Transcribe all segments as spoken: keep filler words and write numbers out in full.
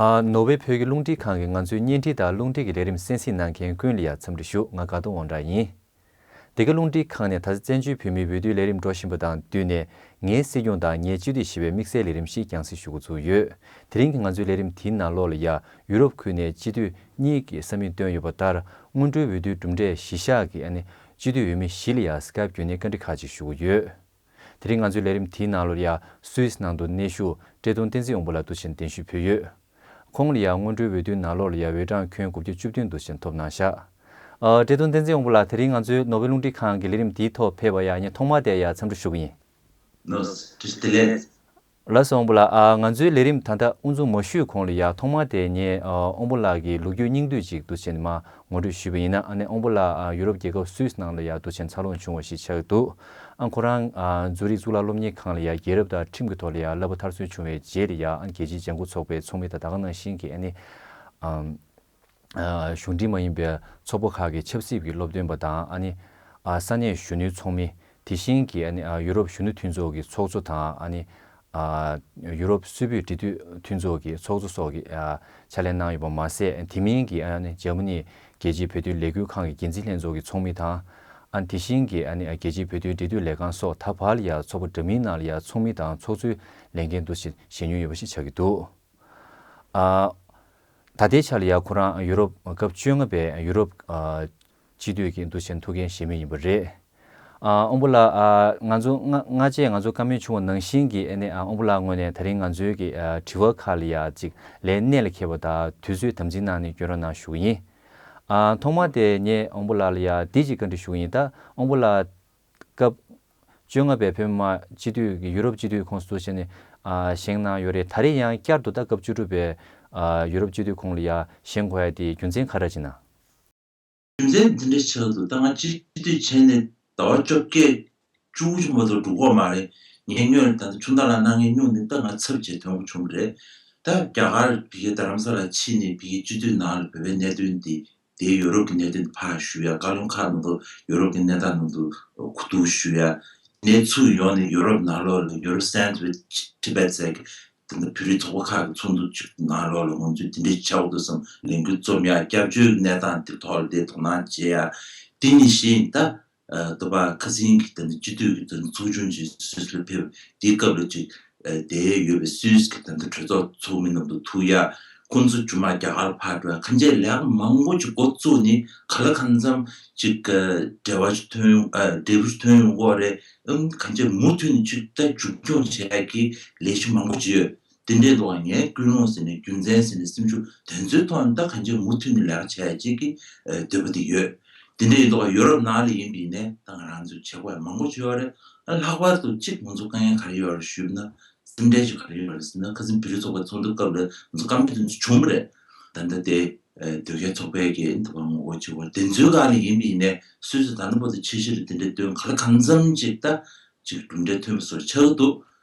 ཨ། ནོར་ཝེ་བོད་ཀྱི་རླུང་འཕྲིན་ཁང་གིས་ང་ཚོའི་བརྙན་འཕྲིན་དང་རླུང་འཕྲིན་གྱི་ལས་རིམ་གསན་གཟིགས་གནང་མཁན་ཀུན་ལ་ཡང་འཚམས་འདྲི་ཞུ། ང་དགའ་ཏོ་དབང་གྲགས་ཡིན། འདི་ག་རླུང་འཕྲིན་ཁང་ནས་ད་ཆ་བཙན་བྱོལ་བོད་མིའི་འོས་བསྡུའི་ལས་རིམ་འགྲོ་བཞིན་པ་དང་བསྟུན་ནས། ངའི་སྲིད་སྐྱོང་དང་ངའི་སྤྱི་འཐུས་ཞེས་པའི་དམིགས་བསལ་ལས་རིམ་ཞིག་རྒྱང་སྲིང་ཞུ་འགོ་ཚུགས་ཡོད། དེ་རིང་གི་ང་ཚོའི་ལས་རིམ་དེའི་ནང་ལོགས་ལ་ཡ། ཡུ་རོབ་ཁུལ་ནས་སྤྱི་འཐུས་གཉིས་ཀྱིས་ས་མིག་བཏོན་ཡོད་པ་ལྟར། སྔོན་འགྲོའི་འོས་བསྡུའི་གྲུབ་འབྲས་གཞི་བཞག་གིས་ཨ་ནི་སྤྱི་འཐུས་འོས་མི་བཞི་ལ་ཡ་སི་ཀའེབ་བརྒྱུད་ནས་བཀའ་འདྲི་ཁག་ཅིག་ཞུ་གི་ཡོད། དེ་རིང་ང་ཚོའི་ལས་རིམ་དེའི་ནང་ལོགས་ལ་ཡ། སུད་སི་ནང་དུ་གནས་བཞུགས་བཀྲས་མཐོང་བསྟན་འཛིན་དབང་པོ་ལགས་འདུག་ཕྱིན་གདན་ཞུ་ཕུལ་ཡོད། ཁོང་ལ་ཡ་སྔོན་འགྲོའི་འོས་བསྡུའི་ནང་ལོགས་ལ་ཡ་འོས་གྲངས་ཁྱོན་དགུ་བརྒྱ་བཅུ་བདུན་འདུག་ཕྱིན་ཐོབ་གནང་ཤག་ཨ། བཀྲས་མཐོང་བསྟན་འཛིན་དབང་པོ་ལགས། དེ་རིང་ང་ཚོའི་ནོར་ཝེ་རླུང་འཕྲིན་ཁང་གི་ལས་རིམ་འདིའི་ཐོག་ཕེབས་པ་ཡ་ངས་ཐོག་མར་དེ་ཡ་འཚམས་འདྲི་ཞུ་གི་ཡིན། ལགས་སོ་དབང་པོ་ལགས། ཨ། ང་ཚོའི་ལས་རིམ་ད་ལྟ་དབུ་འཛུགས་མ་ཞུས་གོང་ལ་ཡ་ཐོག་མར་དེ་ངས་ཨ། དབང་པོ་ལགས་ཀྱི་ལོ་རྒྱུས་སྙིང་བསྡུས་ཅིག་འདུག་ཕྱིན་མར་ངོ་སྤྲོད་ཞུས་པ་ཡིན་ན། ཨ་ནི་དབང་པོ་ལགས་ཨ། ཡུ་རོབ་རྒྱལ་ཁབ་སུད་སི་ནང་ལ་ཡ་འདུག་ཕྱིན་འཚར་ལོངས་བྱུང་བ་ཞིག་ཆགས་ཀྱི་འདུག་ཨ། ཁོ་རང་ཨ། ཛུ་རིག་གཙུག་ལག་སློབ་གཉེར་ཁང་ལ་ཡ་རྒྱལ་རབས་དང་ཁྲིམས་ཀྱི་ཐོག་ལ་ཡ་བསླབ་པ་མཐར་སོན་བྱུང་བའི་རྗེས་ལ་ཡ། ཨ། རྒྱལ་སྤྱིའི་ལྗང་ཁུ་ཚོགས་པའི་ཚོགས་མི་དང་ད་ག་ནང་བཞིན་གྱི་ཨ་ནི། ཨམ། ཨ། གཞུང་འབྲེལ་མ་ཡིན་པའི་ཚོགས་པ་ཁག་གི་ཆབ་སྲིད་ཀྱི་སློབ་སྟོན་པ་དང་། ཨ་ནི། ཨ། ས་གནས་གཞོན་ནུའི་ཚོགས་མི། དེ་བཞིན་གྱི་ཨ་ནི། ཨ། ཡུ་རོབ་གཞོན་ནུ་མཐུན་ཚོགས་ཀྱི་ཚོགས་གཙོ་དང་། ཨ་ནི། ཨ། ཡུ་རོབ་སུད་བོད་འབྲེལ་མཐུད་མཐུན་ཚོགས་ཀྱི་ཚོགས་གཙོ་སོགས་ཀྱིས། ཨ། ཕྱག་ལས་གནང་ཡོད་པ་མ་ཟད། དེ་མིན་གྱི་ཨ་ནི་འཇར་མ་ནི་རྒྱལ་སྤྱིའི་བོད་དོན་ལས་འགུལ་ཁང་གི་འགན་འཛིན་ལྷན་ཚོགས་ཀྱི་ཚོགས་མི་དང་། ཨ། དེ་བཞིན་གྱི་ཨ་ནི་རྒྱལ་སྤྱིའི་བོད་དོན་འབྲེལ་མཐུད་ལས་ཁང་སོགས། ད་བར་ལ་ཡང་ཚོགས་པ་འདྲ་མིན་ནང་ལ་ཡང་ཚོགས་མི་དང་ཚོགས་གཙོའི་ལས་འགན་དུ་བཞེས་མྱོང་ཡོད་པ་ཞིག་ཆགས་ཀྱི་འདུག་ཨ། ད་ལྟའི་ཆ་ལ་ཡང་ཁོ་རང་ཡུ་རོབ་སྐབས་བཅོ་ལྔ་པའི་ཡུ་རོབ་ཨ། སྤྱི་འཐུས་ཀྱི་འདུ་ཤེས་ཐུགས་འགན་བཞེས་མུས་ཡིན་པ་རེད། ཨ། དབང་པོ་ལགས། ཨ། ང་ཚོ་སྔ་སྔ་རྗེས་ང་ཚོ་བཀའ་མོལ་བྱུང་བ་ནང་བཞིན་གྱི་ཨ་ནི། ཨ། དབང་པོ་ལགས་ངོས་ནས་ད་རིང་ང་ཚོའི་གི་ཨ། དྲི་བ་ཁག་ལ་ཡ་ཅིག་ལན་གནད་ལ་འཁེལ་བ་དང་དུས་ཚོད་དམ་འཛིན་གནང་ནས་སྐྱོན་རོགས་གནང་ཞུ་གི་ཡིན། ཨ། ཐོག་མ་དེ་ངས་དབང་པོ་ལགས་ལ་ཡ་འདི་ཅིག་བཀའ་འདྲི་ཞུ་གི་ཡིན། ད་དབང་པོ་ལགས་སྐབས་བཅོ་ལྔ་པའི་བོད་མི་མང་སྤྱི་འཐུས་ཀྱི་ཡུ་རོབ་སྤྱི་འཐུས་ཁོངས་སུ་བཞེངས་ནས། ཨ། བཞེངས་གནང་ཡོད་རེད། ད་རེས་ཡང་བསྐྱར་དུ་ད་སྐབས་བཅུ་དྲུག་པའི་ཨ། ཡུ་རོབ་སྤྱི་འཐུས་ཁོངས་ལ་ཡ་བཞེངས་དགོས་ཡ་དེ་རྒྱུ་མཚན་ག་རེ་ཡིན་ན། རྒྱུ་མཚན་འདི་འདྲ་ཆགས་འདུག་ད་ང་སྤྱི་འཐུས་བྱས་ནས་ཟླ་བ་བཅོ་བརྒྱད་བཅུ་དགུ་ཅིག་མ་གཏོགས་འགྲོ་གི་མ་རེད། ངས་སྔོན་ལ་ད་ལྟ་ཆུང་བདག་ལགས་གནང་མཁན་སྨྱུང་གནས་ད་ང་ཚབ་བྱས་ཐོན་དགོས་བྱུང་བ་རེད། ད་རྒྱ་གར་ཕ་གིའི་རྡ་རམ་ས་ལར་ཕྱིན་ནས་ཕ་གིའི་སྤྱི་འཐུས་ནང་ལ་བོད་པའི་གནད་དོན་འདི། དེའི་ཡོ་རོབ་ཀྱི་གནད་དོན་ཕར་ཞུ་ཡ། བཀའ་བློན་ཁག་ནང་དུ་ཡོ་རོབ་ཀྱི་གནས་སྟངས་ནང་དུ་གོ་བསྡུར་ཞུ་ཡ། ནས་ཚུར་ཡོང་ནས་ཡོ་རོབ་ནང་ལོགས་ལ་ཡོ་རོབ་སེན་ཊར་ཊི་བེཊ་ཟེར་གྱི་དེ་འདྲ་བོད་རིགས་ཚོགས་པ་ཁག་གི་ཚོགས་འདུ་ཅིག་ནང་ལོགས་ལ་ང་ཚོས་དེ་འདྲ་བྱ་དགོས་འདུག་བསམ་ལས་འགུལ་རྩོམ་ཡ། སྐྱབས་བཅོལ་གནས་སྟངས་དེ་ཐོག་ལ་དེ་དོ་སྣང་བྱེད་ཡ། དེ་ནང་བཞིན་ད་ཨ་ད་བར་ཁ་སང་གི་དེ་འདྲ་སྤྱི་འཐུས་ཀྱི་དེ་འདྲ་ཚོགས་ཆུང་ཅིག་སུད་སི་ལ་ཕེབས། དེའི་སྐབས་ལ་ཅིག་ཨ་བསྡད་ཡོད་པའི་སུད་སི་གི་ད་ལྟ་གྲོས་ཚོགས་ཚོགས་མི་རྣམས་དང་ཐུག་ཡ། ཁོང་ཚོ་རྗེས་མ་རྒྱ་གར་ཕར་འགྲོ་ཡ། གང་ཅི་ལས་ཀ་མང་པོ་ཅིག་འགོ་བཙུགས་ནས་གང་ལ་གང་འཚམ་ཅིག་ཨ་འབྲེལ་བ་ཅིག་ཐོན་ཡོང་། ཨ་འབྲས་བུ་ཅིག་ཐོན་ཡོང་གི་རེད། ཨམ་གང་ཅི་མུ་མཐུད་ནས་ཅིག་ད་མཇུག་སྐྱོང་བྱེད་ཡ་གི་ལས་གཞི་མང་པོ་ཅིག་ཡོད། དེ་འདྲའི་ཐོག་ངས་ཀུན་སློང་ཟེར་ནས་རྒྱུ་མཚན་ཟེར་ནས་སེམས་ཤུགས་དེ་ཚོའི་ཐོག་ནས་ད་གང་ཅི་མུ་མཐུད་ནས་ལས་ཀ་བྱེད་ཡ་ཅིག་གི་ཨ་འདོད་པ་དེ་ཡོད། དེ་འདྲའི་ཐོག་ཡུ་རོབ་ནང་ལ་ཡིན་པ་ཡིན་ནའི་ད་ང་རང་ཚོས་བྱེད་དགོས་ཡ་མང་པོ་ཅིག་ཡོད་རེད། ཨ་ལྷག་པར་དུ་གཅིག་ང་ཚོ་དཀའ་ངལ་ག་རེ་ཡོད་རེད་ཞུས་ན། སེམས་ཁྲལ་ཅིག་ག་རེ་ཡོད་རེད་ཟེར་ན། ཁ་སང་བོད་རིགས་ཚོགས་པའི་ཚོགས་འདུ་སྐབས་ལ་ང་ཚོ་དཀའ་ངལ་དེ་ཚོ་བྱུང་བ་རེད། ད་ལྟ་དེ་ཨ་དོལ་རྒྱལ་ཚོགས་པའི་གི་འདི་བ་ངོ་རྒོལ་བྱེད་པ་དེ་ཚོའི་སྒང་ལ་ཡིན་པ་ཡིན་ནའི་སོ་སོས་ད་ལྟ་བར་དུ་འཆར་གཞི་རེ་དེ་འདྲ་བཏོན། གང་ལ་གང་འཚམ་ཅིག་ད་ཅིག་གྲུབ་འབྲས་ཐོན་པ་བཟོ་ཆགས་འདུག་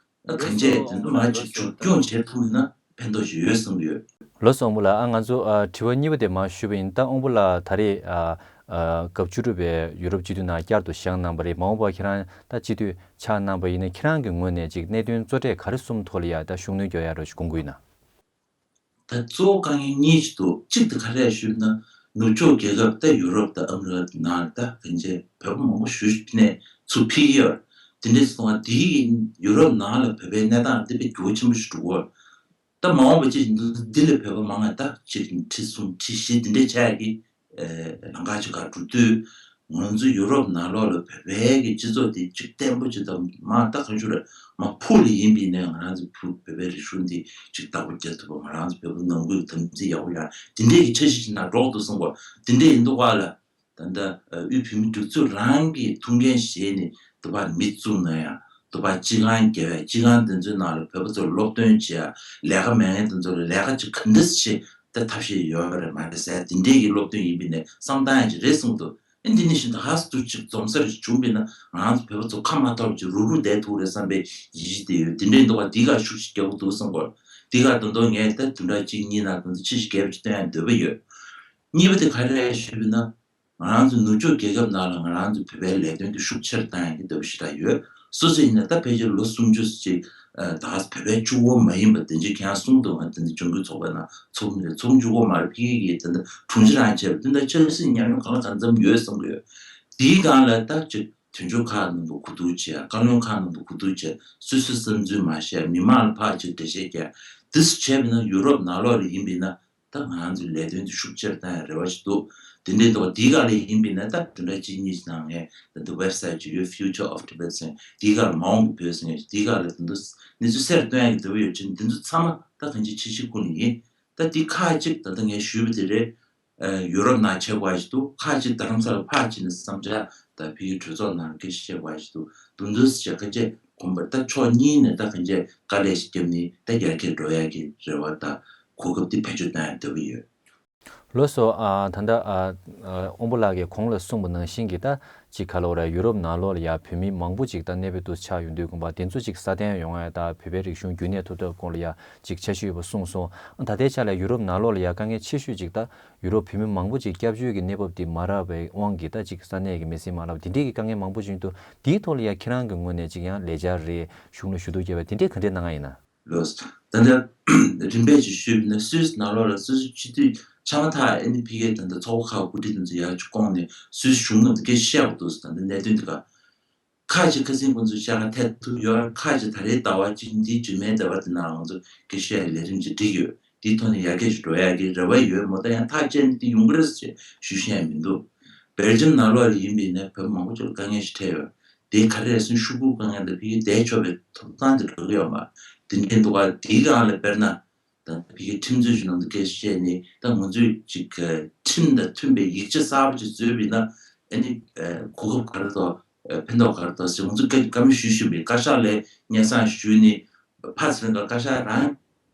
ཨ་གང་ཅི་དེ་ཚོ་མར་ཅིག་མཇུག་སྐྱོང་བྱེད་ཐུབ་ན་ཕན་ཐོགས་ཤིག་ཡོད་བསམ་གྱི་ཡོད། ལགས་སོ་དབང་པོ་ལགས། ཨ་ང་ཚོ་ཨ་དྲི་བ་གཉིས་པ་དེ་མར་ཞུས་པ་ཡིན། ད་དབང་པོ་ལགས་ད་རེས་ཨ་ཨ་སྐབས་བཅུ་དྲུག་པའི་ཡུ་རོབ་སྤྱི་འཐུས་ནང་བསྐྱར་དུ་བཞེངས་གནང་བ་རེད། མ་འོངས་པར་ཁྱེད་རང་ད་སྤྱི་འཐུས་ཆགས་གནང་བ་ཡིན་ན་ཁྱེད་རང་གི་ངོས་ནས་ཅིག་གནད་དོན་གཙོ་གྲས་ག་རེ་གསུམ་ཐོག་ལ་ཡ་ད་ཤུགས་སྣོན་རྒྱག་ཡ་རོགས་ཞིག་དགོངས་ཀྱི་ཡོད་ན། ད་གཙོ་བོ་དཀའ་ངལ་གཉིས་ཤིག་འདུག་གཅིག་དེ་ག་རེ་ཞུས་ན། ནུབ་ཕྱོགས་རྒྱལ་ཁབ་ད་ཡུ་རོབ་དང་ཨ་མི་རི་ཀ་ནང་ལ་ད་གང་ཅི་བོད་པ་མང་པོ་ཞེ་པོ་ཅིག་ནས་ཚུར་ཕེབས་ཀྱི་ཡོད། དེ་འདྲ་སོང་བ་དེའི་ཡུ་རོབ་ནང་ལ་བོད་པའི་གནས་སྟངས་དེ་དཔེ་འགྱུར་བ་ཆེན་པོ་ཞིག་འགྲོ་གི་ཡོད། ད་མ་འོངས་པ་ཅིག་འདི་ལ་བོད་པ་མང་ང་ད་གཅིག་ཁྲི་གསུམ་ཁྲི་བཞི་འདི་འདྲའི་ཆགས་ཀྱི་ལམ་ཁ་ཅིག་ག་འགྲོ་དུས། ང་ཚོ་ཡུ་རོབ་ནང་ལོགས་ལ་བོད་པའི་གི་སྤྱི་ཚོགས་དེ་ཅིག་བརྟན་པོ་ཅིག་དང་མ་ད་གང་ཞུ་རེད། མ་ཕུགས་ལ་ཡིན་པ་ཡིན་ནའི་ང་རང་ཚོ་བོད་པའི་རིག་གཞུང་འདི་ཅིག་བདག་པོ་རྒྱག་ཐུབ་པ། ང་རང་ཚོ་བོད་པ་ནང་ཁུལ་དམ་ཚིག་ཡག་པོ་ཡ་དེ་འདྲའི་གི་འཆར་གཞི་ཅིག་ནང་འགྲོ་འདུག་གསུང་གོ། དེ་འདྲའི་ཡིན་དུས་ག་ལ། ད་ལྟ་དབུས་བོད་མིའི་སྒྲིག་འཛུགས་རང་གིས་ཐུགས་འགན་བཞེས་ནས་དུ་བ་མི་བཙུགས་ན་ཡང་དུ་བ་སྤྱི་ཁང་བརྒྱབ་ཡ། སྤྱི་ཁང་དེ་ཚོའི་ནང་ལ་བོད་པ་ཚོར་སློབ་སྟོན་བྱེད་ཡ། ལས་ཀ་མེད་མཁན་དེ་ཚོ་ལ་ལས་ཀ་ཅིག་ག་འདྲ་བྱེད་ད་ཐབས་ཤེས་ཡོད་རེད་མ་རེད་ཟེར་དེ་འདྲའི་གི་སློབ་སྟོན་ཡིན་པ་ཡིན་ནའི་བསམ་སྟངས་ཡང་ཅིག་རེད་གསུངས་འདུག་ཨེ་འདི་ནི་བཞིན་དུ་ཧ་སུ་ཅིག་འཛོམས་ས་རེ་བྱུང་བ་ཡིན་ན་ང་རང་ཚོ་བོད་པ་ཚོ་ཁ་མ་ཐོར་ཅིག་རུག་རུག་བསྡད་ཐུབ་རེད་བསམ་པའི་ཡིད་ཆེས་དེ་ཡོད། དེ་འདྲའི་འདུག་ག་འདི་ག་ཤུགས་ཤིག་རྒྱག་གི་འདུག་བསམ་གོ། འདི་ག་དོན་དུ་ངས་ད་བདུན་ཕྲག་གཅིག་གཉིས་ནང་དོན་དུ་ཕྱི་ཞིག་རྒྱབ་ཅིག་སྟོན་ཡ་འདོད་པ་ཡོད། གཉིས་པ་དེ་ག་རེ་རེད་ཞུས་པ་ཡིན་ན། ང་རང་ཚོ་ནུབ་ཕྱོགས་རྒྱལ་ཁབ་ནང་ལ་ང་རང་ཚོ་བོད་པའི་ལས་དོན་དེ་ཤུགས་ཆེར་བཏང་ཡག་གི་འདོད་པ་ཞེ་དྲག་ཡོད། སོ་སོ་ཡིན་ན་ད་ཕལ་ཆེར་ལོ་སུམ་ཅུ་ཅིག་ ད་བོད་པའི་གཅིག་པོ་མ་ཡིན་པ་དེ་འདྲ་ཁྱེད་རང་གསུངས་འདུག་ང་དེ་འདྲ་ལྗང་གུ་ཚོགས་པའི་ནང་ཚོགས་མི་རེད། ཚོགས་གཅིག་པོ་མ་རེད། ཕ་གི་གི་དེ་འདྲ་དྲུང་ཆེ་རང་བྱས་པ་དེ་འདྲ་ཆབ་སྲིད་ཉམས་མྱོང་གང་ལ་གང་འཚམ་ཡོད་བསམ་གི་ཡོད། དེའི་སྒང་ལ་ད་ཅིག་དོན་གཅོད་ཁག་ནང་དུ་གོ་བསྡུར་བྱས། བཀའ་བློན་ཁག་ནང་དུ་གོ་བསྡུར་བྱས། སོ་སོའི་བསམ་ཚུལ་མ་བཤད། མི་མང་ལ་ཕར་ཅིག་འགྲེལ་བཤད་རྒྱག་དེ་ཚོ་བྱས་པ་ཡིན་ན་ཡུ་རོབ་ནང་ལོགས་ལ་ཡིན་པ་ཡིན་ན། ད་ང་ཚོའི་ལས་དོན་དེ་ཤུགས་ཆེར་བཏང་ཡ་རེ་བ་ཞིག་འདུག་དེ་འདྲའི་འདུག་དེའི་སྒང་ལ་ཡིན་པ་ཡིན་ན་ད་བདུན་ཕྲག་གཅིག་གཉིས་ནང་ངས་ད་འདི་ཝེབ་སའིཊ་ཅིག་ཡོད། Future of Tibet ཟེར། དེའི་སྒང་ལ་མ་འོངས་ཀྱི་བོད་ཟེར་མཁན་ཞིག་དེའི་སྒང་ལ་ད་འདུག་གནས་ཚུལ་གསལ་རུ་སྟོན་ཡ་གི་འདོད་པ་ཡོད་ཕྱིན། འདི་ཚོ་ཚང་མ་ད་གང་ཅི་ཕྱི་གཞིག་ཁུལ་ནས་ཡིན། ད་འདི་ཁག་ཅིག་ད་ལྟ་ངས་ཞུས་པ་དེ་རེད། ཡུ་རོབ་ནང་བྱེད་དགོས་ཞིག་འདུག་ཁག་ཅིག་རྡ་རམ་ས་ལ་ཕར་ཕྱིན་ནས་བསམ་འཆར་ད་ཕ་གིའི་གྲོས་ཚོགས་ནང་སྐད་ཆ་བཤད་དགོས་ཞིག་འདུག་དུ་འདུག་ཟེར་ག་བྱས་གོམ་པ་ད་ཕྱོགས་གཉིས་ནས་ད་གང་ཅི་དཀའ་ལས་ཤིག་བརྒྱབ་ནས་ད་ཡར་རྒྱས་འགྲོ་ཡ་གི་རེ་བ་ད་གོ་སྐབས་དེ་བེད་སྤྱོད་གཏོང་ཡ་འདོད་ཀྱི་ཡོད། ལགས་སོ། ཨ་ད་ལྟ་ཨ་ཨ་དབང་པོ་ལགས་ཀྱིས་གོང་ལ་གསུངས་པ་ནང་བཞིན་གྱི་ད་ཅིག་ག་ལ་བ་ར་ཡུ་རོབ་ནང་ལོགས་ལ་ཡ་བོད་མི་མང་པོ་ཅིག་ད་གནས་སྤོ་དུ་ཆགས་ཡོང་དུས་གོམ་པ་དེ་ཚོ་ཅིག་སྲ་བརྟན་ཡོང་ཡ་ད་བོད་པའི་རིག་གཞུང་རྒྱུན་གནས་ཐུབ་ཐབས་སྐོར་ལ་ཡ་ཅིག་འཆར་གཞི་ཡོད་པ་གསུངས་སོང་། ཨ་ད་ལྟའི་ཆ་ལ་ཡུ་རོབ་ནང་ལོགས་ལ་ཡ་དཀའ་ངལ་ཆེ་ཤོས་ཅིག་ད་ཡུ་རོབ་བོད་མི་མང་པོ་ཅིག་སྐྱབས་བཅོལ་གྱི་གནས་བབ་དེ་མ་རག་པའི་དབང་གིས་ད་ཅིག་ས་གནས་ཀྱི་མི་སེར་མ་རག་པ་དེ་འདྲས་ཀྱི་དཀའ་ངལ་མང་པོ་ཅིག་འདུག་དེའི་ཐོག་ལ་ཡ་ཁྱེད་རང་གི་ངོས་ནས་ཅིག་ཡང་ལས་འཆར་རེད། གཞུང་ལ་ཞུ་གཏུག་བརྒྱབ་པ་དེ་འདྲས་ག་འདྲས་གནང་ཡིན་ན། ལགས། ད་ལྟ་རིམ་པས་ཅིག་ཞུས་པ་ཡིན་ན་སུད་སི་ནང་ལོགས་ལ་སོ་སོའི་སྤྱི་འཐུས་ཆགས་མ་ཐག་ཨ་ནི་ཕ་གིའི་ད་ལྟ་ཚོགས་པ་ཁག་འགོ་ཁྲིད་དེ་ཚོ་ཡར་ཅིག་བསྐོངས་ནས་སུད་སི་གཞུང་ནང་དུ་སྐད་ཆ་བཤད་དགོས་འདུག་ད་ལྟ་གནད་དོན་འདི་ག་ཁག་ཅིག་ཁ་སང་ཁོང་ཚོས་བཤད་ག་ཐད་ཐུབ་ཡོད། ཁག་ཅིག་ད་རེས་ཟླ་བ་གཅིག་འདིའི་རྗེས་མའི་ཟླ་བ་འདི་ནང་ང་ཚོ་སྐད་ཆ་བཤད་ལས་རིམ་ཅིག་སྒྲིག་ཡོད། འདིའི་ཐོག་ནས་ཡར་རྒྱས་ཤིག་འགྲོ་ཡག་གི་རེ་བ་ཡོད། མོ་ད་ཡང་ཐག་བཅད་ནས་འདི་ཡོང་གི་རེད་ཟེར་ཞུ་ཤེས་ཡང་མི་འདུག་སྦེལ་ཇམ་ནང་ལོགས་ལ་ཡིན་པ་ཡིན་ན་བོད་མང་པོ་ཅིག་ལ་དཀའ་ངལ་ཞིག་འཕྲད་ཡོད། དེ་ག་རེ་རེད་ཟེར་ན་ཤོག་གུ་དཀའ་ངལ་དང་ཕ་གིར་བསྡད་ཆོག་པའི་ཐོབ་ཐང་དེ་འགྲོ་གི་ཡོད་མ་རེད། དེ་འདྲའི་འདུག་ག་དེའི་སྒང་ལ་དཔེར་ན། ད་ཕ་གིའི་ཁྲིམས་རྩོད་ཀྱི་ནང་དུ་སྐད་ཆ་བཤད་ནས་ད་ང་ཚོས་ཅིག་ཁྲིམས་དང་མཐུན་པའི་ཡིག་ཆ་གསར་པ་ཅིག་བཟོས་པ་ཡིན་ན་ཨ་ནི་གོ་སྐབས་ག་རེ་འདུག་ཕན་ཐོགས་ག་རེ་འདུག་ཟེར་ང་ཚོས་བཀའ་བཀའ་མོལ་ཞུ་བཞིན་པའི་བཀའ་ཤག་ལ་སྙན་སེང་ཞུས་ནས་ཕར་ཚུར་ལ་བཀའ་ཤག་རང་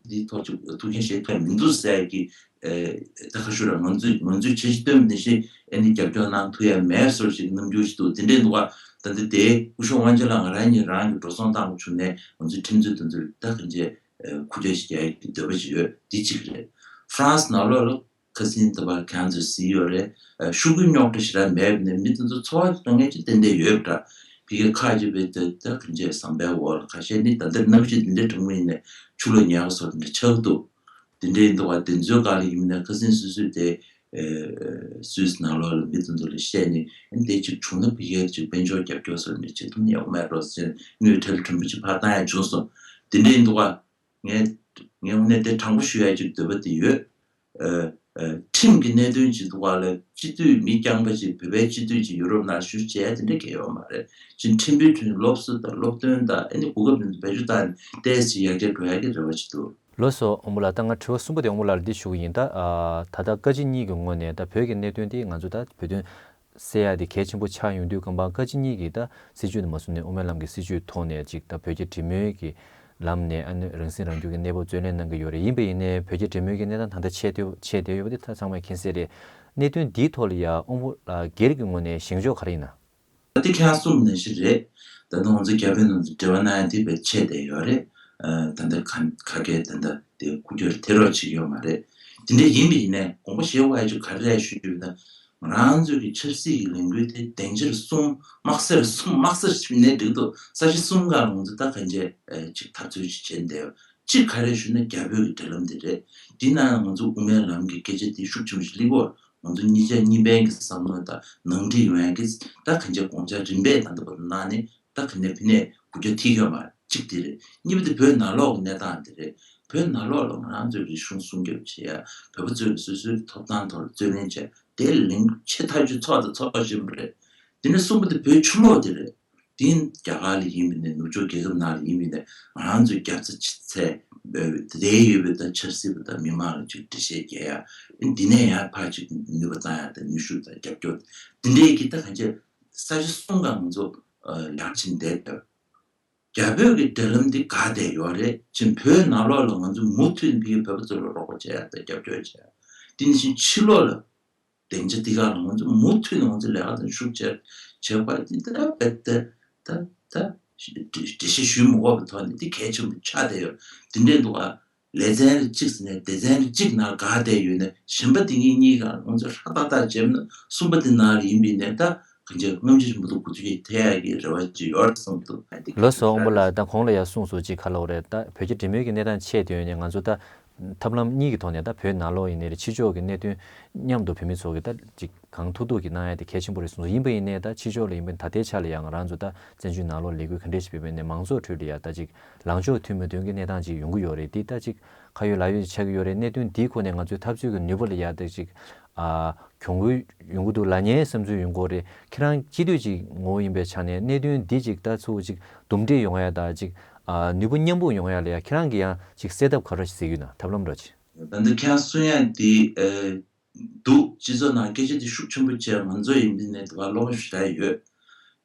འདིའི་ཐོག་ཅིག་ཐུགས་འགན་བཞེས་ཐུབ་མི་འདུག་ཟེར་གྱི་ད་ག་ཞུ་ར་ང་ཚོས་ང་ཚོས་བྱས་རྗེས་བཏོན་པ་ནང་བཞིན་ཨ་ནི་རྒྱབ་སྐྱོར་གནང་ཐུབ་ཡ་མེད་བཟོ་ཞིག་རྣམ་འགྱུར་ཞིག་འདུག་དེ་འདྲའི་འདུག་ག་ད་ལྟ་དེ་སྐུ་ཞབས་དབང་ཆེན་ལགས་ང་རང་ཉིད་རང་གི་འགྲོ་སོང་བཏང་བ་བྱུང་ནས་ང་ཚོའི་ཁྲིམས་རྩོད་དེ་ཚོ་ད་གང་བྱས། ཁུ་བྱུག་ཞིག་རྒྱག་ཡག་གི་འདོད་པ་ཞིག་ཡོད། འདི་གཅིག་རེད། ཧྥ་རན་སི་ནང་ལོགས་ལ་ཁ་སང་ད་བར་ཁྱེད་ཚོས་གཟིགས་ཡོད་རེད། ཤོག་གུའི་རྙོག་དྲ་ཞེ་དྲག་མེད་པ་ནས་མི་དེ་ཚོ་འཚོ་བ་དཀའ་ངལ་ཅིག་ཏན་ཏན་ཡོད་པ་འདྲ། ཕ་གིར་ཁག་ཅིག་བས་དེ་ད་གང་བྱས་ཟམ་པའི་འོག་ལ་ཁ་ཤས་ནི་ད་ལྟ་གནམ་གཤིས་འདི་འདྲའི་གྲང་མོ་ཡིན་ནས་ཆུ་ལོག་ཉལ་བ་སོགས་འདི་འདྲ་ཆགས་འདུག་དེ་འདྲའི་འདུག་བ་དེ་ཚོའི་སྒང་ལ་ཡིན་ན་ཁ་སང་སོ་སོས་དེ་སུད་སི་ནང་ལོགས་ལ་མི་དེ་ཚོ་ལ་བཤད་ནས་དེ་ཅིག་བྱུང་ན་ཕ་གིར་ཅིག་དཔལ་འབྱོར་རྒྱབ་སྐྱོར་སོགས་འདི་བྱེད་ཐུབ་ན་ཡག་པོ་མེད་འགྲོ་ཟེར་དངུལ་ཁྲལ་ཕྲན་བུ་ཅིག་ཕར་བཏང་ཡ་བྱུང་སོང་། དེ་འདྲའི་འདུག་བ། ངས་ངས་དངོས་གནས་དེ་དྲང་པོ་ཞུ་ཡ་ཅིག་འདོད་པ་དེ་ཡོད། ཨ་ཨ་ཁྲིམས་ཀྱི་གནད་དོན་ཅིག་འདུག་བ་ལ་སྤྱི་འཐུས་མི་རྐྱང་པ་ཅིག་བོད་པའི་སྤྱི་འཐུས་ཅིག་ཡུ་རོབ་ནང་བཞུགས་བྱས་དེ་འདྲ་གལ་ཡོད་མ་རེད། ཅིག་ཁྲིམས་དཔོན་ཁྲིམས་སློབ་གསོ་དང་སློབ་སྟོན་དང་ཨ་ནི་གོ་སྐབས་དེ་ཚོ་བེད་སྤྱོད་བཏང་ནས་ཏོག་ཙམ་ཡར་རྒྱས་འགྲོ་ཡ་གི་རེ་བ་ཅིག་འདུག་ལགས་སོ་དབང་པོ་ལགས། ད་ང་དྲི་བ་གསུམ་པ་དེ་དབང་པོ་ལགས་ལ་འདི་ཞུ་གི་ཡིན། ད་ཨ་ད་ལྟ་བཀའ་སྤྱི་གཉིས་ཀྱི་ངོས་ནས་ད་བོད་ཀྱི་གནད་དོན་དེ་ང་ཚོ་ད་བོད་དོན་སེལ་ཡ་དེ་གལ་ཆེན་པོ་ཆགས་ཡོང་དུས་གམ་པ་བཀའ་སྤྱི་གཉིས་ཀྱིས་ད་སྲིད་བྱུས་དེ་མ་བཟུང་ནས་དབུ་མའི་ལམ་གྱི་སྲིད་བྱུས་ཐོག་ནས་ཅིག་ད་བོད་ཀྱི་འབྲེལ་མོལ་གྱི་ལམ་ནས་ཨ་ནི་རང་སྲིད་རང་སྐྱོང་གི་གནས་བབ་རྩོད་ལེན་གནང་གི་ཡོད་རེད། ཡིན་པ་ཡིན་ནའི་བོད་ཀྱི་འབྲེལ་མོལ་གྱི་གནས་སྟངས་ད་ལྟ་ཆད་དེ་ཆད་དེ་ཡོད་པ་དེ་ད་ཚང་མས་མཁྱེན་གསལ་རེད། གནད་དོན་འདིའི་ཐོག་ལ་ཡ་དབང་པོ་ལགས་སྒེར་གྱི་ངོས་ནས་བཞེངས་ཕྱོགས་ག་རེ་ཡིན་ན། ད་ལྟ་ཁྱེད་རང་གསུངས་ནང་བཞིན་རེད། ད་ལྟ་ང་ཚོ་རྒྱ་བོད་ནང་དུ་འབྲེལ་བ་གནང་ཡ་དེ་བས་ཆད་བསྡད་ཡོད་རེད། ཨ་ད་ལྟ་ག་ག་གས་ད་ལྟ་དེ་རྒུད་སྐྱོར་ཐེ་རོགས་བྱེད་ཀྱི་ཡོད་མ་རེད། དེ་འདྲ་ཡིན་པ་ཡིན་ནའི་དགོངས་པ་བཞེས་དགོས་ཡ་ཅིག་ག་རེ་རེད་ཞུས་ན། ང་རང་ཚོའི་གི་ཆབ་སྲིད་ཀྱི་ལས་འགུལ་དེ་སྡིངས་ཆ་གསུམ་དམག་སེར་གསུམ་དམག་སེར་ཞིག་ནས་འགྲིག་འདུག་ས་ཆ་གསུམ་སྒང་ལ་ང་ཚོ་ད་གང་བྱས་ཅིག་འཐབ་རྩོད་ཅིག་བྱས་བསྡད་ཡོད། གཅིག་ག་རེ་ཞུས་ན་རྒྱ་བོད་ཀྱི་འབྲེལ་ལམ་དེ་རེད། དེ་ནང་ང་ཚོ་དབུ་མའི་ལམ་གྱི་སྐད་ཆ་དེ་ཤུགས་ཆེན་པོ་ཞིག་སླེབས་ཡོད། ང་ཚོ་གཉིས་ཆ་གཉིས་ཕན་གྱི་བསམ་བློ་དང་ནང་འགྲིག་ཡོང་ཡ་གི་ད་གང་ཅི་དགོངས་འཆར་རིམ་པས་ད་ལྟ་བར་དུ་གནང་ནས་ད་ག་ནས་ཕི་ནས་འགུལ་སྐྱོད་ཐིག་ཡོད་མ་གཅིག་དེ་རེད། གཉིས་པ་དེ་བོད་ནང་ལོགས་ཀྱི་གནས་སྟངས་དེ་རེད། བོད་ནང་ལོགས་ལ་ང་རང་ཚོའི་རིག་གཞུང་སྲུང་སྐྱོབ་བྱེད་ཡ་བོད་པ་ཚོས་སོ་སོའི་ཐོབ་ཐང་ཐོག་ལ་རྩོད་ལེན་བྱས་དེ་ལིང་ཆེ་ཐག་ཆོད་ཚོགས་དང་ཚོགས་ཆེན་པོ་རེད། དེ་ནས་གསུམ་པ་དེ་བོད་ཕྱི་ལོགས་དེ་རེད། དེ་རྒྱ་གར་ལ་ཡིན་པ་ནས་ནུབ་ཕྱོགས་རྒྱལ་ཁབ་ནང་ལ་ཡིན་པ་ནས་ང་རང་ཚོའི་རྒྱབ་རྩ་ཆེ་ཚད་དེ་ཡོད་པའི་ད་ཆབ་སྲིད་པ་དང་མི་མང་ལ་ཅིག་འགྲེལ་བཤད་རྒྱག་ཡ་འདི་ནས་ཡང་ཕར་ཅིག་ནུས་པ་བཏང་ཡ་དང་ནུས་ཤུགས་དང་རྒྱབ་སྐྱོར་འདི་འདྲའི་གི་ད་གང་ཅི་ས་ཆ་གསུམ་ག་ང་ཚོ་ལག་ཕྱིན་བསྡད་ཡོད། རྒྱ་བོད་ཀྱི་འབྲེལ་ལམ་འདི་འགག་བསྡད་ཡོད་རེད། ཕྱིན་བོད་ནང་ལོགས་ལ་ང་ཚོ་མུ་མཐུད་ནས་བོད་པ་ཚོ་ལ་རོགས་པ་བྱེད་ཡ་དང་རྒྱབ་སྐྱོར་བྱེད་ཡ། དེ་ནི་ཕྱིན་ཕྱི་ལོགས་ལ་སྡིངས་ཆ་འདི་ག་ལ་ང་ཚོ་མུ་མཐུད་ནས་ང་ཚོ་ལས་ཀ་དང་ཤུགས་ཆེར་བྱེད་དགོས་འདི་ལྟར་བེད་དེ་ད་ད་ད་འགྲེལ་བཤད་ཞུས་མ་དགོས་པའི་ཐོག་ནས་འདི་གལ་ཆེན་པོ་ཆགས་བསྡད་ཡོད། འདི་འདྲའི་འདུག་ཨ། ལེ་ཚན་རེ་གཅིག་ཟེར་ནས་སྡེ་ཚན་རེ་གཅིག་ནང་འགག་བསྡད་ཡོད་ནས་གཞན་པ་འདི་གཉིས་གཉིས་ག་ང་ཚོ་ཧྲ་ཏག་ཏག་བྱས་ན་གསུམ་པ་འདི་ནང་ལ་ཡིན་པ་ཡིན་ནའི་ད་ གང་ཅི་སྔ་ཕྱི་རིང་པོ་དུ་གོ་ཚུལ་ཅིག་ཐེབས་ཡག་གི་རེ་བ་ཅིག་ཡོད་རེད་བསམ་འདུག་ལགས་སོ། དབང་པོ་ལགས། ད་གོང་ལ་ཡང་གསུངས་སོང་། ཅིག་ག་ལབ་རེད། ད་བོད་རྒྱ་འབྲེལ་མོལ་གྱི་གནས་སྟངས་ཆད་དུས་ནས་ང་ཚོ་ད་ཐབས་ལམ་གཉིས་ཀྱི་ཐོག་ནས་ད་བོད་ནང་ལོགས་ཡིན་ནའི་རེད། ཕྱི་ཕྱོགས་ཀྱི་གནད་དོན་མཉམ་དུ་བོད་མི་ཚོ་གིས་ད་ཅིག་གང་ཐུབ་ཐུབ་ཀྱིས་གནང་ཡ་དེ་གལ་ཆེན་པོ་རེད་གསུངས་སོང་། ཡིན་པ་ཡིན་ནའི་ད་ཕྱི་ཕྱོགས་ལ་ཡིན་པ་ད་ལྟའི་ཆ་ལ་ཡང་ང་རང་ཚོ་ད་བཙན་བྱོལ་ནང་ལོགས་ལས་འགུལ་ག་འདྲས་ཞིག་སྤེལ་བ་ཡིན་ནའི་མང་ཚོགས་ཁྲོད་ལ་ཡ་ད་ཅིག་ལངས་ཕྱོགས་མཐུན་མི་མཐུན་གྱི་གནས་སྟངས་ཅིག་ཡོང་གི་ཡོད་རེད། དེ་ད་ཅིག་ཁ་ཡོད་ལག་ཡོད་ཅིག་ཆགས་ཀྱི་ཡོད་རེད། གནད་དོན་འདིའི་སྐོར་ནས་ང་ཚོའི་འཐབ་རྩོད་ཀྱི་ནུས་པ་ལ་ཡ་ད་ཅིག་ཨ། གྱོང་གུན་ཡོང་གི་འདུག་ལབ་མཁན་བསམ་ཚུལ་ཡོང་གི་ཡོད་རེད། ཁྱེད་རང་སྤྱི་འཐུས་ཅིག་ངོ་བོ་ཡིན་པའི་ཆ་ནས་གནད་དོན་འདི་ཅིག་ད་ཚུར་ཅིག་འདུམ་འགྲིག་ཡོང་ཡ་ད་ཅིག་ཨ། ནུས་པ་མཉམ་སྤུངས་ཡོང་ཡ་ལ་ཡ་ཁྱེད་རང་གིས་ཡང་ཅིག་སེལ་ཐབས་ག་རེ་ཞིག་གཟིགས་ཡོད་ན། ཐབས་ལམ་འདྲ་ཅིག་ད་ལྟ་ཁྱེད་རང་གསུང་ཡ་འདི་ཨ། འདུག་སྤྱི་ཚོགས་ནང་སྐད་ཆ་འདི་ཤུགས་ཆེན་པོ་བྱས། ང་ཚོ་ཡིན་པ་ཡིན་ནའི་དུ་བ་སློབ་མ་ཞུ་ད་ཡོད།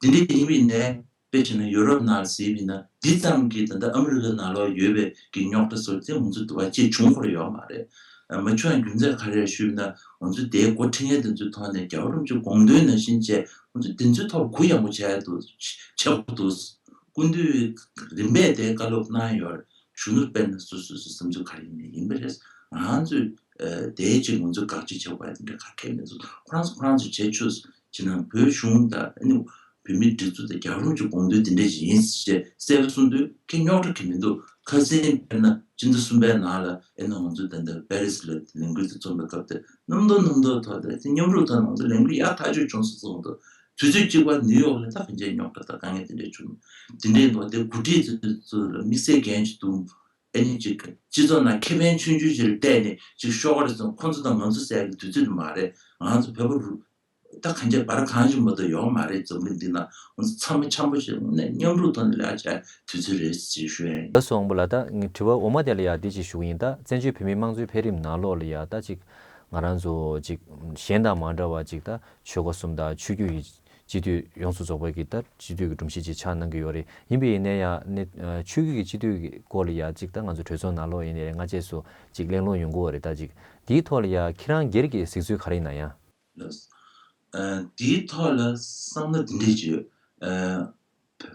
འདི་འདྲ་ཡིན་པ་ཡིན་ནའི་དཔེ་བྱས་ན་ཡུ་རོབ་ནང་ལ་གཟིགས་པ་ཡིན་ན་འདི་ཙམ་གྱིས་ད་ལྟ་ཨ་མི་རི་ཀ་ནང་ལོགས་ཡོད་པའི་གི་རྙོག་དྲ་སོགས་དེ་ང་ཚོ་དུ་བ་ཅིག་བྱུང་ཁོ་ར་ཡོད་མ་རེད། མ་བྱུང་ཡ་རྒྱུ་མཚན་ག་རེ་རེད་ཞུས་ན། ང་ཚོ་དེའི་འགོ་ཁྲིད་མཁན་དེ་ཚོའི་ཐོག་ནས་རྒྱལ་བ་རིན་པོ་ཆེ་དགོངས་དོན་ནང་བཞིན་བྱས། ང་ཚོ་དེ་ཚོའི་ཐོག་གུ་ཡངས་པོ་བྱས་འདུག་བྱེད་དགོས་འདུག་སྐུ་མདུན་རིམ་པས་དེ་བཀའ་སློབ་གནང་ཡོད་རེད། གཞོན་ནུ་དཔེར་ན་སོ་སོ་སོ་བསམ་ཚུལ་ག་རེ་ཡིན་ནའི་ཡིན་པ་རེད། ང་ཚོས་ཨ། དེའི་ཆེད་ང་ཚོས་དགག་བྱ་བྱེད་དགོས་ཡ་དེ་འདྲ་ག་གེ་མེད་འདུག་ཁོ་རང་ཚོ་ཁོ་རང་ཚོས་བྱེད་ཆོག་བྱས་ན་བོད་གཞུང་དང་ཨ་ནི་བོད་མིའི་སྒྲིག་འཛུགས་དང་རྒྱལ་བ་རིན་པོ་ཆེའི་དགོངས་དོན་དེ་འདྲ་ཞིག་ཡིན་ཞེས་གསལ་པོ་གསུངས་དུས། ཁྱེད་རྙོག་དྲ་གང་ཡང་མི་འདུག་ཁ་སང་དཔེར་ན་སྤྱི་ཟླ་གསུམ་པའི་ནང་ལ་ཨ་ནི་ང་ཚོ་ད་ལྟ་པེ་རི་སི་ལ་ལས་འགུལ་དེ་རྩོམ་པའི་སྐབས་དེ་གནམ་ཐོག་གནམ་ཐོག་ཐོག་དེ་མཉམ་རུབ་ཐོག་ནས་ང་ཚོ་ལས་འགུལ་ཡག་ཐག་ཆོད་བྱུང་སོང་གསུངས་འདུག་དུས་ཚོད་གཅིག་པ་ནིའུ་ཡོག་ལ་ད་གང་ཅིའི་རྙོག་དྲ་དང་དཀའ་ངལ་དེ་འདྲ་བྱུང་། དེ་འདྲའི་འདུག་དེ་འགོ་ཁྲིད་ཚོ་ལ་དམིགས་བསལ་འགན་ཅིག་འདུག་ཨ་ནི་ཅིག་སྤྱི་ཚོགས་ནང་ཁེ་ཕན་ཆུང་ཆུང་ཅིག་ལ་བལྟས་ནས་ཅིག་ཤོག་ཁ་རེ་བཟུང་། ཁོང་ཚོ་དང་ང་ཚོ་ཟེར་ཡག་གི་དུས་ཚོད་དེ་མ་རེད། ང་ཚོ་བོད་པ་རུ་ད་གང་ཅིའི་བར་གང་ཅི་མ་གཏོགས་ཡོད་མ་རེད། འཛམ་གླིང་འདི་ན་ང་ཚོ་ཚང་མ་འཆམ་པོ་ཞིག་ནས་མཉམ་རུབ་ཐོག་ནས་ལས་ཀ་བྱ་དུས་ཚོད་རེད་ཅེས་ཞུ་ཡ་ཡིན། ལགས་སོ། དབང་པོ་ལགས། ད་ངས་དྲི་བ་འོག་མ་དེ་ལ་ཡ་འདི་ཅིག་ཞུ་གི་ཡིན། ད་བཙན་བྱོལ་བོད་མིའི་དམངས་གཙོའི་འཕེལ་རིམ་ནང་ལོགས་ལ་ཡ་ད་ཅིག་ང་རང་ཚོ་ཅིག་གཞན་དང་མ་འདྲ་བ་ཅིག་ད་ཆོལ་ཁ་གསུམ་དང་ཆོས་བརྒྱུད་ཀྱི་སྤྱི་འཐུས་ཡོངས་སུ་རྫོགས་པ་གི་ད་སྤྱི་འཐུས་ཀྱི་སྒྲོམ་གཞི་ཅིག་ཆགས་གནང་གི་ཡོད་རེད། ཡིན་པ་ཡིན་ནའི་ཡང་ནི་ཆོས་བརྒྱུད་ཀྱི་སྤྱི་འཐུས་ཀྱི་སྐོར་ལ་ཡ་ཅིག་ད་ང་ཚོ་གྲོས་ཚོགས་ནང་ལོགས་ཡིན་ནའི་རེད། སྔ་རྗེས་སུ་ཅིག་གླེང་སློང་ཡོང་གི་ཡོད་རེད། ད་ཅིག་དེའི་ཐོག་ལ་ཡ་ཁྱེད་རང་སྒེར་གྱི་གཟིགས་ཚུལ་ག་རེ་ཡིན་ན་ཡང་། ལགས། ཨ། དེའི་ཐོག་ལ་བསམ་བློ་འདི་འདྲ་ཅིག་ཡོད། ཨ།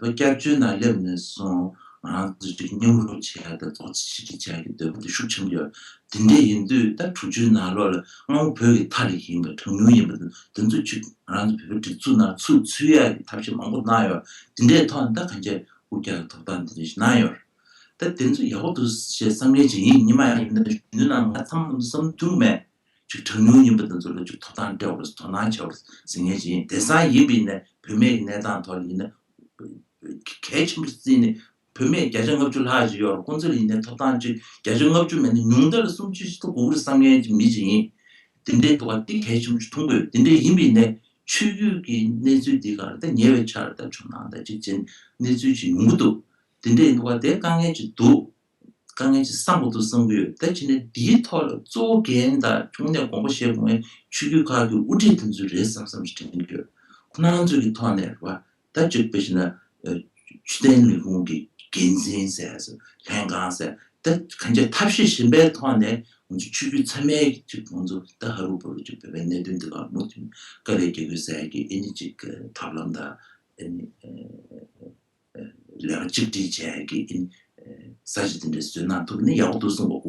བོད་པ་སྐྱབས་བཅོལ་ནང་སླེབས་ནས་བཟུང་ང་རང་ཚོ་ཅིག་མཉམ་རུབ་བྱེད་ཡ་དང་རྡོག་རྩ་གཅིག་སྒྲིལ་བྱེད་ཡ་གི་འདོད་པ་དེ་ཤུགས་ཆེན་པོ་ཡོད། དེ་འདྲ་ཡིན་དུས་ད་དྲུག་ཅུའི་ནང་ལོགས་ལ་སྔ་མོ་བོད་ཀྱི་མཐའ་ལ་ཡིན་པ་གྲངས་ཉུང་ཡིན་པ་དེ་ཚོ་ཅིག་ང་རང་ཚོ་བོད་པའི་སྒྲིག་འཛུགས་ནང་ཚུར་ཚུད་ཡ་གི་ཐབས་ཤེས་མང་པོ་གནང་ཡོད། དེ་འདྲའི་ཐོག་ནས་ད་གང་ཅིའི་དབུ་བཀྱག་གི་ཐོབ་ཐང་དེ་འདྲ་ཞིག་གནང་ཡོད་རེད། ད་དེ་ཚོ་ཡག་པོ་འདུག་ཞེས་བསམ་མཁན་ཅིག་ཡིན། སྔོན་མ་ཡིན་ན་གཞོན་ནུ་རྣམས་ང་ཚང་མ་བསམ་བློ་མཐུན་གྱི་མེད། ཅིག་གྲངས་ཉུང་ཡིན་པ་དེ་ཚོ་ལ་ཅིག་ཐོབ་ཐང་སྤྲད་པར་དོ་སྣང་བྱ་བར་ཟེར་མཁན་ཅིག་ཡིན། དེང་སང་ཡིན་པ་ཡིན་ན་བུད་མེད་ཀྱི་གནས་སྟངས་ཐོག་ལ་ཡིན་ན་གལ་ཆེན་པོ་བརྩིས་ནས། བུད་མེད་བརྒྱ་ཆ་ལྔ་བཅུ་ལྷག་ཅིག་ཡོད་རེད། ཁོང་ཚོ་ལ་ཡིན་ནའི་ཐོབ་ཐང་ཅིག་བརྒྱ་ཆ་ལྔ་བཅུ་མེད་ན་ཉུང་མཐའ་ལ་སུམ་ཅུ་ཞིག་ཐོབ་དགོས་ཀྱི་རེད་བསམ་མཁན་ཅིག་མི་ཅིག་ཡིན། དེ་འདྲའི་འདུག་ག་དེ་གལ་ཆེན་པོ་ཅིག་མཐོང་གི་ཡོད། དེ་འདྲ་ཡིན་པ་ཡིན་ནའི་ཆོས་བརྒྱུད་ཀྱི་གནས་ཚུལ་འདི་ག་རེ་ད་ཉེ་བའི་ཆར་ད་ཇོ་ནང་ད་ཅིག་ཅན་གནས་ཚུལ་ཅིག་ཡོང་གི་འདུག་དེ་འདྲ་ཡིན་འདུག་ག་དེ་དཀའ་ངལ་ཅིག་འདུག་དཀའ་ངལ་ཅིག་བསམ་དགོས་འདུག་བསམ་གྱི་ཡོད། ད་བྱས་ན་འདིའི་ཐོག་ལ་གཙོ་བོ་འགན་དང་དངོས་གནས་དགོངས་པ་བཞེས་དགོས་མཁན་ཆོས་བརྒྱུད་ཁག་གི་དབུ་ཁྲིད་དེ་ཚོ་རེད་བསམ་བསམ་ཞིག་དྲན་གྱི་ཡོད། ཁོ་རང་ཚོ་གི་ཐོག་ནས་རེད་བ། ད་ཅིག་དཔེ་བཞག་ན་ཨ། ཆོས་དོན་ལས་ཁུངས་ཀྱི་འགན་འཛིན་ཟེར་ཡ་ཟེར། ལྷན་ཁང་ཟེར། ད་གང་ཅིའི་ཐབས་ཤེས་གཞན་པའི་ཐོག་ནས་ང་ཚོ་ཆོས་བརྒྱུད་ཚང་མས་ཅིག་ང་ཚོ་ད་ཧ་རུ་བ་རུ་ཅིག་བོད་པའི་གནད་དོན་འདི་ག་མུ་མཐུད་དཀའ་ལས་རྒྱག་དགོས་ཟེར་ཡ་གི་ཨ་ནི་ཅིག་ཐབས་ལམ་དང་ཨ་ནི་ཨ། ལས་ཀ་གཅིག་སྒྲིལ་བྱས་ཀྱི་ཨིན། ས་ཆ་དེ་འདྲ་བཟོས་གནང་ཐུབ་ན་ཡག་པོ་འདུག་བསམ་གྱི་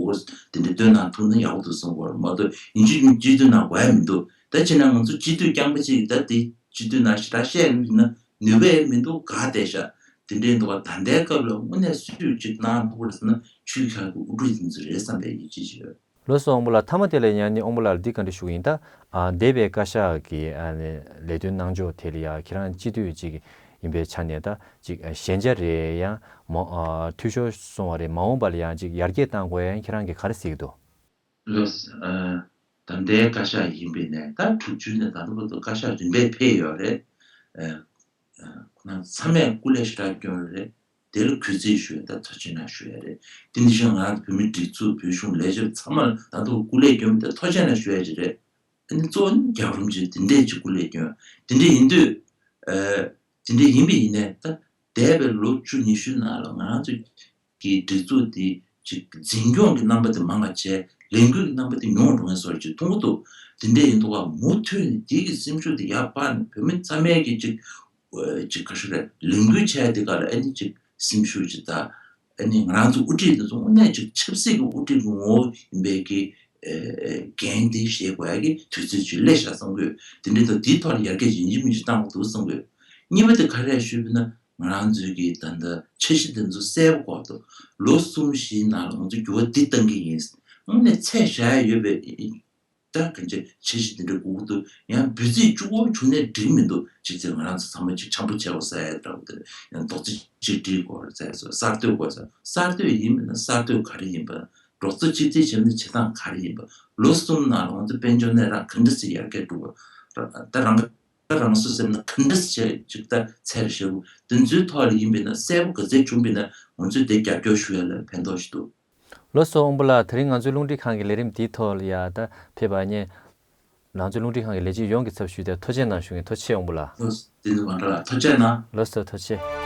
འདུག་དེ་འདྲ་བཏོན་གནང་ཐུབ་ན་ཡག་པོ་འདུག་བསམ་གྱི་ཡོད་མ་གཏོགས་ཡིན་གཅིག་མིན་གཅིག་སྤྱི་འཐུས་གནང་དགོས་ཡ་མི་འདུག་ད་བྱས་ན་ང་ཚོ་སྤྱི་འཐུས་རྐྱང་པ་གཅིག་ད་དེ་སྤྱི་འཐུས་ནང་ཞེ་དྲག་བཤད་ཡ་ཡིན་ན་ནུས་པ་ཡང་མི་འདུག་ག་བསྡད་ཤག་དེ་འདྲའི་འདུག་ག་ད་ལྟའི་སྐབས་ལ་དངོས་གནས་སུས་ཅིག་གནང་ཐུབ་པ་རེད་ཟེར་ན་ཆོས་ཁག་གི་དབུ་ཁྲིད་དེ་ཚོ་རེད་བསམ་པའི་ཡིད་ཆེས་ཅིག་ཡོད། ལགས་སོ། དབང་པོ་ལགས། མཐའ་མ་དེ་ལ་ཡང་ནི་དབང་པོ་ལགས་ལ་འདི་བཀའ་འདྲི་ཞུ་གི་ཡིན། ད་ཨ། འདས་པའི་བཀའ་ཤག་གི་ཨ་ནི་ལས་དོན་གནང་ཕྱོགས་དེ་ལ་ཡང་ཁྱེད་རང་སྤྱི་འཐུས་ཅིག་ཡིན་པའི་ཆ་ནས་ད་ཅིག་ཨ། ཞན་ཆ་རེད་ཡང་མ་ཨ། འཐུས་ཤོར་སོང་བ་རེད། མ་འོངས་པ་ལ་ཡང་ཅིག་ཡར་རྒྱས་གཏང་དགོས་ཡང་ཁྱེད་རང་གིས་ག་རེ་གཟིགས་འདུག་ལགས་སོ། ཨ། ད་ལྟའི་བཀའ་ཤག་ཡིན་པའི་ནས་ད་དྲུག་ཅུ་ནས་ད་ལྟ་བར་དུ་བཀའ་ཤག་རིམ་པས་ཕེབས་ཡོད་རེད། ཨ། ཁོ་རང་ཚང་མས་སྐུ་ལས་ཞེ་དྲག་བསྐྱོན་རེད། དེ་ལ་གུས་བརྩི་ཞུ་ཡ་དང་ཐུགས་རྗེ་གནང་ཞུ་ཡ་རེད། དེ་འདི་བཞིན་ང་རང་བོད་མིའི་སྒྲིག་འཛུགས་བོད་གཞུང་ལས་བྱེད་ཚང་མ་ལ་ད་དུང་སྐུ་ལས་བསྐྱོན་པ་དེ་ཐུགས་རྗེ་གནང་ཞུ་ཡ་ཅིག་རེད། ཨ་ནི་གཙོ་བོ་ནི་རྒྱལ་བ་རིན་པོ་ཆེ་དེ་འདྲས་ཅིག་སྐུ་ལས་བསྐྱོན། དེ་འདྲས་ཡིན་དུས། ཨ། དེ་འདྲས་ཡིན་པ་ཡིན་ནའི་ད་འདས་པའི་ལོ་བཅུ་ཉི་ཤུ་ནང་ལ་ང་རང་ཚོ་གི་སྒྲིག་འཛུགས་འདི་ཅིག་འཛིན་སྐྱོང་གི་རྣམ་པ་དེ་མང་བ་བྱས། ལས་འགུལ་གྱི་རྣམ་པ་དེ་ཉུང་རུ་འགྲོ་མཁན་བཟོ་འདྲ་ཅིག་མཐོང་གི་འདུག་དེ་འདྲས་ཡིན་དུས་ག་མུ་མཐུད་ནས་དེ་གི་སེམས་ཤུགས་དེ་ཡར་སྤར་ནས་བོད་མི་ཚང་མས་ཀྱི་ཅིག་ཅིག་ག་ཞུ་རེད། ལས་འགུལ་བྱས་དེ་ག་ལ་ཨ་ནི་ཅིག་སེམས་ཤུགས་ཅིག་དང་། ཨ་ནི་ང་རང་ཚོ་དབུ་ཁྲིད་དེ་ཚོ་དངོས་གནས་ཅིག་ཆབ་སྲིད་ཀྱི་དབུ་ཁྲིད་ཀྱི་ངོ་བོ་ཡིན་པའི་གི་ འགན་འདི་བཞེས་དགོས་ཡ་གི་དུས་ཚོད་ཅིག་སླེབས་ཤག་བསམ་གི་ཡོད། དེ་འདྲའི་ཐོག་འདིའི་ཐོག་ལ་ཡར་རྒྱས་ཡིན་གཅིག་མིན་གཅིག་བཏང་དགོས་འདུག་བསམ་གི་ཡོད། གཉིས་པ་དེ་ག་རེ་ཞུས་པ་ན། ང་རང་ཚོའི་གི་ད་ལྟ་འཆར་གཞི་དེ་ཚོ་གསལ་པོ་དགོས་འདུག་ལོ་གསུམ་བཞིའི་ནང་ལ་ང་ཚོ་འགྱུར་བ་འདི་གཏང་གི་ཡིན། དངོས་གནས་ཚད་བཞག་ཡ་ཡོད་པའི་ད་གང་ཅི་འཆར་གཞི་འདི་འདྲ་དགོས་ཀྱི་འདུག་ཡང་འབུལ་ཚིག་བཅུ་དགུ་བྱུང་ནས་འགྲིག་མི་འདུག་གཅིག་ཚེ་ང་རང་ཚོ་ཚང་མ་གཅིག་འཆམ་པོ་བྱས་པ་ཟེར་ཡ་འདྲ་བོ་དེ། ཡང་རྡོག་རྩ་གཅིག་སྒྲིལ་དགོས་ཟེར་སོ། གསར་གཏོད་དགོས་ཟེར། གསར་གཏོད་ཡིན་མིན་ན་གསར་གཏོད་ག་རེ་ཡིན་པ། རྡོག་རྩ་གཅིག་སྒྲིལ་བྱས་ན་བྱེད་སྟངས་ག་རེ་ཡིན་པ། ལོ་གསུམ་ནང་ལ་ང་ཚོ་དཔལ་འབྱོར་གནས་སྟངས་ག་འདྲ་ཞིག་ཡར་རྒྱས་འགྲོ་བ། ད་རང་ད་རང་སོ་སེམས་ན་ག་འདྲ་ཞིག་ཅིག་ད་ཚེ་རེ་ཞེ་པོ་དེ་ཚོའི་ཐོག་ལ་ཡིན་པས་ན་གསལ་པོ་ག་ཚད་བྱུང་བས་ན་ང་ཚོས་དེ་རྒྱབ་སྐྱོར་ཞུ་ཡ་ལ་ཕན་ཐོགས་ཤིག་འདུག་ལགས་སོ་དབང་པོ་ལགས། དེ་རིང་ང་ཚོའི་རླུང་འཕྲིན་ཁང་གི་ལས་རིམ་འདིའི་ཐོག་ལ་ཡ་ད་ཕེབས་པ་ཉེ། ང་ཚོའི་རླུང་འཕྲིན་ཁང་གི་ལས་བྱེད་ཡོངས་ཀྱི་ཚབ་ཞུས་ཏེ་ཐུགས་རྗེ་གནང་ཞུ་ངེས། ཐུགས་རྗེ་ཆེ་དབང་པོ་ལགས། ལགས་སོ་དེ་ནི་མ་འདྲ་ལ་ཐུགས་རྗེ་གནང་། ལགས་སོ་ཐུགས་རྗེ་ཆེ།